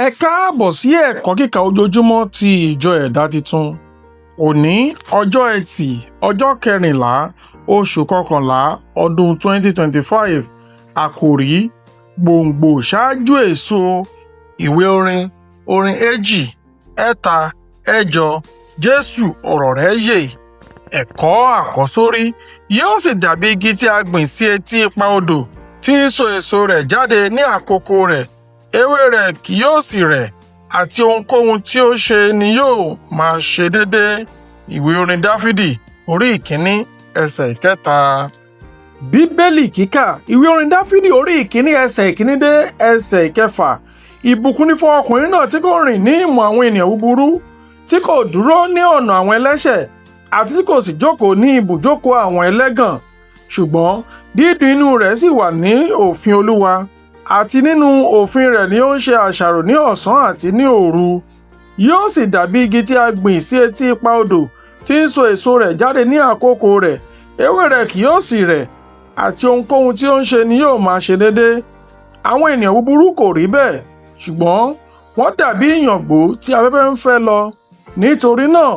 Ẹ káàbọ̀ sí ẹ̀kọ́ kíkà ojoojúmọ́ ti ìjọ Ẹ̀dá Titun. Òní, ọjọ́ Ẹtì, ọjọ́ 14, oṣù kọkànlá, ọdún 2025. Àkòrí: Gbòǹgbò ṣáájú èso. Ìwé orin, orin 2, 3, 8. Jésù ọ̀rọ̀ rẹ̀ yè. Ẹ̀kọ́ àkọ́sórí: Yóò sì dàbí igi tí a gbìn sí etí ipa odò, tí ń so èso rẹ̀ jáde ní àkókò rẹ̀, ewé rẹ̀ kì yóò sì rẹ̀, àti ohunkóhun tí ó ṣe ni yóò máa ṣe déédé. Ìwé orin Dáfídì, orí 1, ẹsẹ̀ 3. Bíbélì kíkà: Ìwé orin Dáfídì, orí 1, ẹsẹ̀ 1 dé ẹsẹ̀ 6. Ìbùkún ni fún ọkùnrin náà tí kò rìn ní ìmọ̀ àwọn ènìyàn búburú, tí kò dúró ní ọ̀nà àwọn ẹlẹ́ṣẹ̀, àti tí kò sì jókòó ní ibùjókòó àwọn ẹlẹ́gàn. Ṣùgbọ́n dídùn inú rẹ̀ sì wà ní òfin Olúwa, àti nínú òfin rẹ̀ ni ó ń ṣe àṣàrò ní ọ̀sán àti ní òru. Yóò sì dàbí igi tí a gbìn sí etí ipa odò, tí ń so èso rẹ̀ jáde ní àkókò rẹ̀, ewé rẹ̀ kì yóò sì rẹ̀, àti ohunkóhun tí ó ń ṣe ni yóò máa ṣe déédé. Àwọn ènìyàn búburú kò rí bẹ́ẹ̀, ṣùgbọ́n wọ́n dàbí ìyàngbò tí afẹ́fẹ́ ń fẹ́ lọ. Nítorí náà,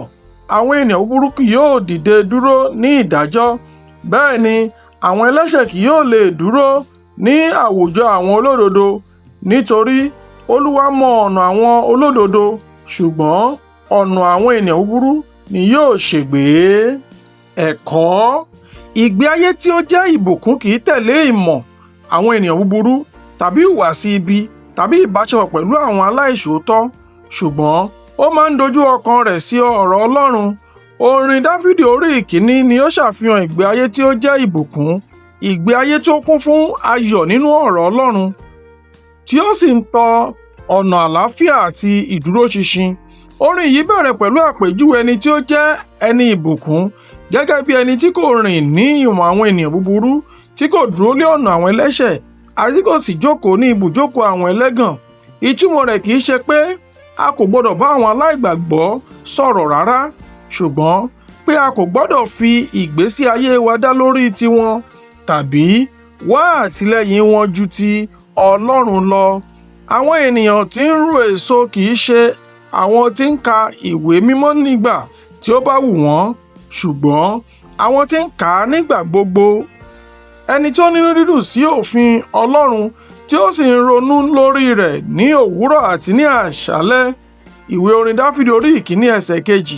àwọn ènìyàn búburú kì yóò dìde dúró ní ìdájọ́, bẹ́ẹ̀ ni àwọn ẹlẹ́ṣẹ̀ kì yóò lè dúró ní àwùjọ àwọn olódodo. Nítorí Olúwa mọ ọ̀nà àwọn olódodo, ṣùgbọ́n ọ̀nà àwọn ènìyàn búburú ni yóò ṣègbé. Ẹ̀kọ́: Ìgbé ayé tí ó jẹ́ ìbùkún kì í tẹ̀lé ìmọ̀ àwọn ènìyàn búburú tàbí ìhùwàsí ibi tàbí ìbáṣepọ̀ pẹ̀lú àwọn aláìṣòótọ́, ṣùgbọ́n ó máa ń dojú ọkàn rẹ̀ sí ọ̀rọ̀ Ọlọ́run. Orin Dáfídì orí 1 ni ó ṣàfihàn ìgbé ayé tí ó jẹ́ ìbùkún, ìgbé ayé tí ó kún fún ayọ̀ nínú ọ̀rọ̀ Ọlọ́run, tí ó sì ń tọ ọ̀nà àlàáfíà àti ìdúróṣinṣin. Orin yìí bẹ̀rẹ̀ pẹ̀lú àpèjúwe ẹni tí ó jẹ́ ẹni ìbùkún gẹ́gẹ́ bí ẹni tí kò rìn ní ìmọ̀ àwọn ènìyàn búburú, tí kò dúró lé ọ̀nà àwọn ẹlẹ́ṣẹ̀, àti tí kò sì jókòó ní ibùjókòó àwọn ẹlẹ́gàn. Ìtumọ̀ rẹ̀ kì í ṣe pé a kò gbọdọ̀ bá àwọn aláìgbàgbọ́ sọ̀rọ̀ rárá, ṣùgbọ́n pé a kò gbọdọ̀ fi ìgbésí ayé wa dá lórí tiwọn tàbí wá àtìlẹ́yìn wọn ju ti Ọlọ́run lọ. Àwọn ènìyàn tí ń ru èso kì í ṣe àwọn tí ń ka ìwé mímọ́ nígbà tí ó bá wù wọ́n, ṣùgbọ́n àwọn tí ń kà á nígbà gbogbo. Ẹni tí ó nínú dídùn sí òfin Ọlọ́run, tí ó sì ń ronú lórí rẹ̀ ní òwúrọ̀ àti ní àṣálẹ́. Ìwé orin Dáfídì, orí 1, ẹsẹ̀ 2.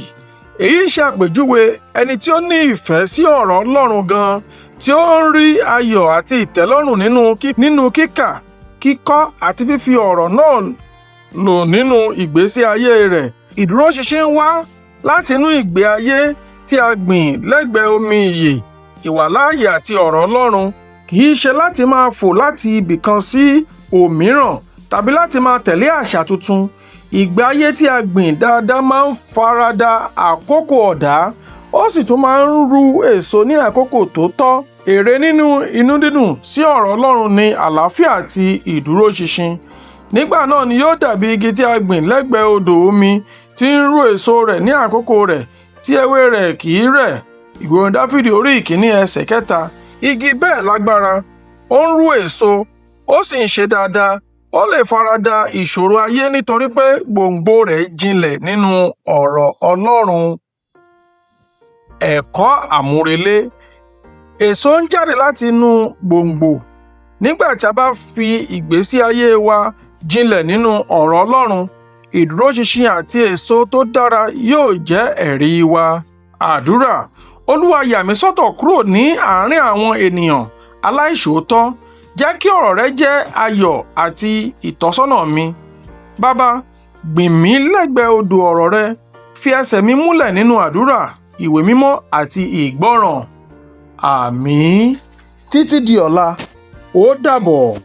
Èyí ń ṣe àpèjúwe ẹni tí ó ní ìfẹ́ sí ọ̀rọ̀ Ọlọ́run gan-an, tí ó ń rí ayọ̀ àti ìtẹ́lọ́rùn nínú kíkà, kíkọ́ àti fífi ọ̀rọ̀ náà lò nínú ìgbésí ayé rẹ̀. Ìdúróṣinṣin ń wá láti inú ìgbé ayé tí a gbìn lẹ́gbẹ̀ẹ́ omi ìyè, ìwàláàyè àti ọ̀rọ̀ Ọlọ́run. Kì í ṣe láti máa fò láti ibì kan sí òmíràn tàbí láti máa tẹ̀lé àṣà tuntun. Ìgbé ayé tí a gbìn dáadáa máa ń farada àkókò ọ̀dá, ó sì tún máa ń ru èso ní àkókò tó tọ́. Èrè nínú inú dídùn sí ọ̀rọ̀ Ọlọ́run ní àlàáfíà àti ìdúróṣinṣin. Nígbà náà ni yóò dàbí igi tí a gbìn lẹ́gbẹ̀ẹ́ odò omi, tí ń ru èso rẹ̀ ní àkókò rẹ̀, tí ewé rẹ̀ kì í rẹ̀. Ìwé orin Dáfídì, orí 1, ẹsẹ̀ 3. Igi bẹ́ẹ̀ lágbára, ó ń rú èso, ó sì ń ṣe dáadáa. Ó lè farada ìṣòro ayé nítorí pé gbòǹgbò rẹ̀ jinlẹ̀ nínú ọ̀rọ̀ Ọlọ́run. Ẹ̀kọ́ àmúrelé: Èso ń jáde láti inú gbòǹgbò. Nígbà tí a bá fi ìgbésí ayé wa jinlẹ̀ nínú ọ̀rọ̀ Ọlọ́run, ìdúróṣinṣin àti èso tó dára yóò jẹ́ ẹ̀rí wa. Àdúrà: Olúwa, yà mí sọ́tọ̀ kúrò ní àárín àwọn ènìyàn aláìṣòótọ́. Jẹ́ kí ọ̀rọ̀ rẹ jẹ́ ayọ̀ àti ìtọ́sọ́nà mi. Bàbá, gbìn mí lẹ́gbẹ̀ẹ́ odò ọ̀rọ̀ rẹ. Fi ẹsẹ̀ mi múlẹ̀ nínú àdúrà, ìwé mímọ́ àti ìgbọ́ràn. Àmín. Títí di ọ̀la, ó dàbọ̀.